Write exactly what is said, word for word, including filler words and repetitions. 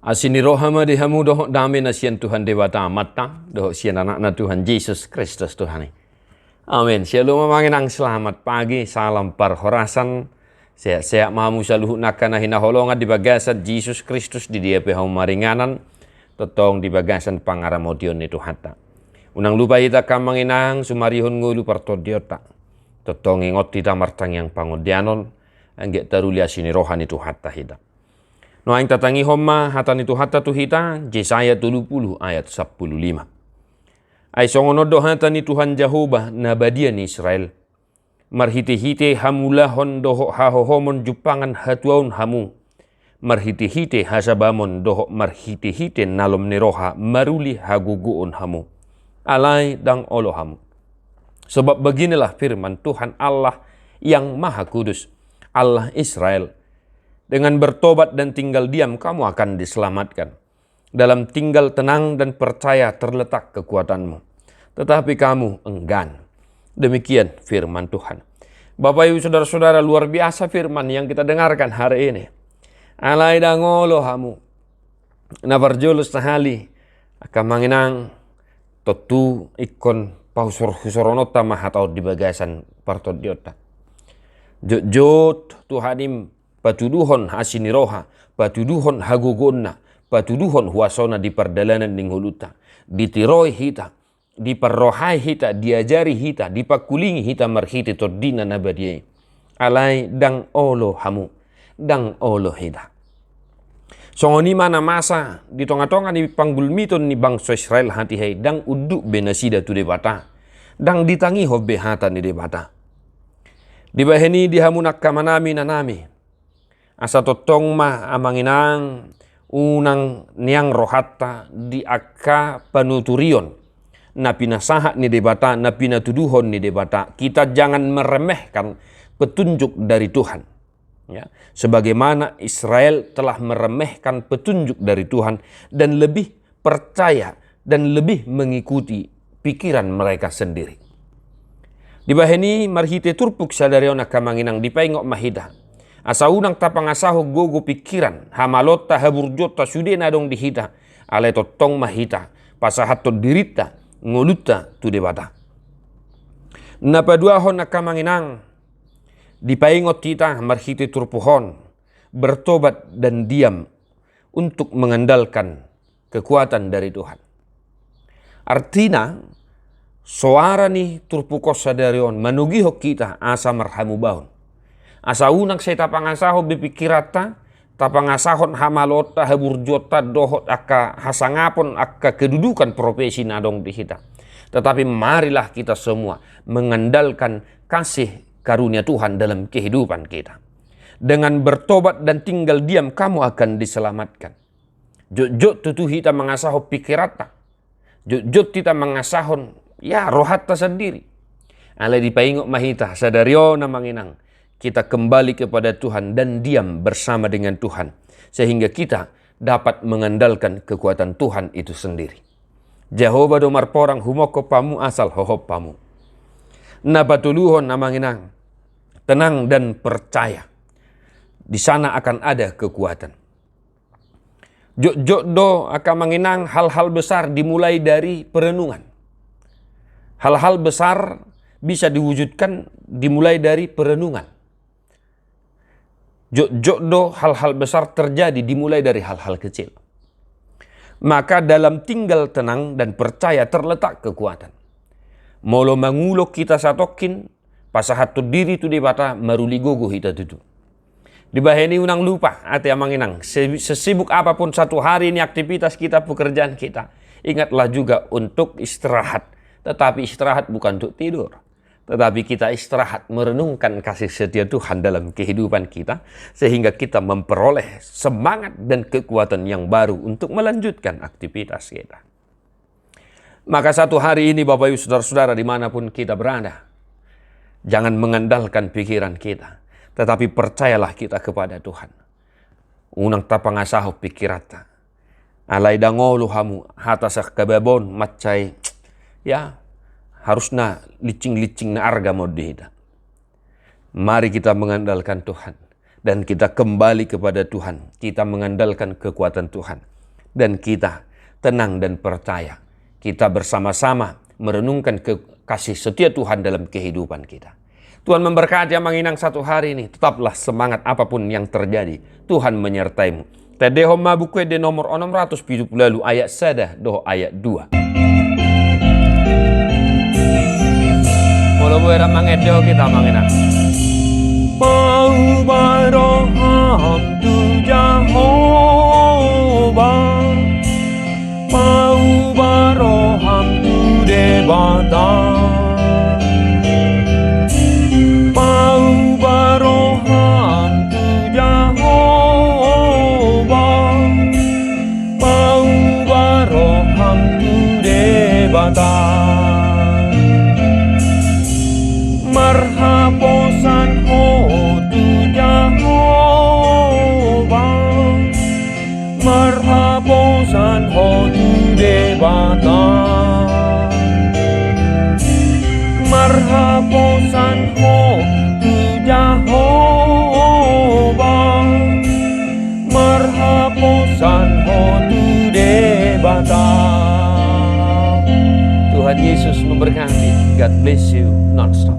Asi ni roha ma di hamu dohot dame na sian Tuhan Debata Amanta, dohot sian Anakna Tuhan Jesus Kristus Tuhan i. Amen. Shalom amang inang, selamat pagi, salam parhorasan. Sehat-sehat ma hamu saluhutna angka na hinaholongan di bagasan Jesus Kristus di dia pe hamu maringanan, tongtong di bagasan pangaramotion ni Tuhanta. Unang lupa hita angka amang inang, sumarihon ngolu partondionta. Tongtong ingot hita martangiang pangondianon, anggiat taruli asi ni roha ni Tuhanta hita. Nuaeng tatangihon ma hata ni Tuhanta tu hita, Jesaya tolu pulu ayat sampulu lima. Ai songon on do hata ni Tuhan Jahowa na badia ni Israel: Marhite-hite hamulahon dohot hahohomon jumpangan hatuaon hamu, marhite-hite hasabamon dohot marhite-hite nalom ni roha maruli hagogoon hamu. Alai ndang olo hamu. Sebab beginilah firman Tuhan Allah yang Maha Kudus, Allah Israel: Dengan bertobat dan tinggal diam kamu akan diselamatkan. Dalam tinggal tenang dan percaya terletak kekuatanmu. Tetapi kamu enggan. Demikian firman Tuhan. Bapak Ibu Saudara-saudara, luar biasa firman yang kita dengarkan hari ini. Alai ndang olo hamu. Na parjolo sahali, angka amang inang, tontu ingkon pahusor-husorononta ma hata on di bagasan partondionta. Jotjot Tuhan i patuduhon asi ni roha, patuduhon hagogoonna, patuduhon huasona di pardalanan ni ngolunta. Ditiroi hita, diparrohai hita, diajari hita, dipangkulingi hita marhite TondiNa na badia i. Alai ndang olo hamu, ndang olo hita. Songon i ma na masa di tonga-tonga ni panggulmiton ni bangso Israel hatiha i, ndang unduk be nasida tu Debata, ndang ditangihon be hata ni Debata. Dibahen i di hamu angka amanami, inanami, asa tongtong ma amang inang, unang niang rohanta di angka panuturion na pinasahat ni Debata, na pinatuduhon ni Debata. Kita jangan meremehkan petunjuk dari Tuhan. Ya, sebagaimana Israel telah meremehkan petunjuk dari Tuhan dan lebih percaya dan lebih mengikuti pikiran mereka sendiri. Dibahen i marhite turpuk sadari on angka amang inang, dipaingot ma hita asa unang tapangasahon gogo, pikiran, hamaloonta, haburjuonta, sude na adong di hita, alai tongtong ma hita pasahathon dirinta, ngolunta tu Debata. Na paduahon angka amang inang, dipaingot hita marhite turpuk on, bertobat dan diam untuk mengandalkan kekuatan dari Tuhan. Artina, soara ni turpuk on sadari on manogihon hita asa marhamubaon. Asa unang sai tapangasahon be pikiranta, tapangasahon hamaloonta, haburjuonta, dohot angka hasangapon, angka kedudukan profesi na adong di hita. Tetapi marilah kita semua mengandalkan kasih karunia Tuhan dalam kehidupan kita. Dengan bertobat dan tinggal diam, kamu akan diselamatkan. Jotjot tutu hita mangasahon pikiranta. Jotjot hita mangasahon, ya, rohanta sandiri. Alai dipaingot ma hita sadari on amang inang, kita kembali kepada Tuhan dan diam bersama dengan Tuhan, sehingga kita dapat mengandalkan kekuatan Tuhan itu sendiri. Jahowa do marporang, humongkop hamu asal hohop hamu. Na patoluhon amang inang, tenang dan percaya. Di sana akan ada kekuatan. Jotjot do angka amang inang, hal-hal besar dimulai dari perenungan. Hal-hal besar bisa diwujudkan dimulai dari perenungan. Jotjot do hal-hal besar terjadi dimulai dari hal-hal kecil. Maka dalam tinggal tenang dan percaya terletak kekuatan. Molo mangulon hita satongkin, pasahathon diri tu Debata, maruli gogo hita tutu. Dibahen i unang lupa ate amang inang, se-, sesibuk apapun satu hari ini aktivitas kita, pekerjaan kita, ingatlah juga untuk istirahat. Tetapi istirahat bukan untuk tidur, tetapi kita istirahat merenungkan kasih setia Tuhan dalam kehidupan kita, sehingga kita memperoleh semangat dan kekuatan yang baru untuk melanjutkan aktivitas kita. Maka satu hari ini, Bapak Ibu Saudara-saudara, dimanapun kita berada, jangan mengandalkan pikiran kita, tetapi percayalah kita kepada Tuhan. Unang tapangasahon pikiranta. Alai ndang olo hamu, hata sangkababon mansai, ya, harusna lincing-lincing na arga ma on di hita. Mari kita mengandalkan Tuhan dan kita kembali kepada Tuhan. Kita mengandalkan kekuatan Tuhan. Dan kita tenang dan percaya. Kita bersama-sama merenungkan ke-, kasih setia Tuhan dalam kehidupan kita. Tuhan memberkati Amang Inang satu hari ini. Tetaplah semangat apapun yang terjadi. Tuhan menyertaimu. Tandehon ma Buku Ende nomor onom ratus pitu pulu ualu ayat sada dohot ayat dua. Molo boi rap mangende hita, Amang Inang. Pauba roham tu Jahowa, pauba roham tu Debata. Pauba roham tu Jahowa, pauba roham tu Debata. Marhaposan ho tu Jahowa, marhaposan ho tu Debata. Marhaposan ho tu Jahowa, marhaposan ho tu Debata. Tuhan Yesus memberkati. God bless you nonstop.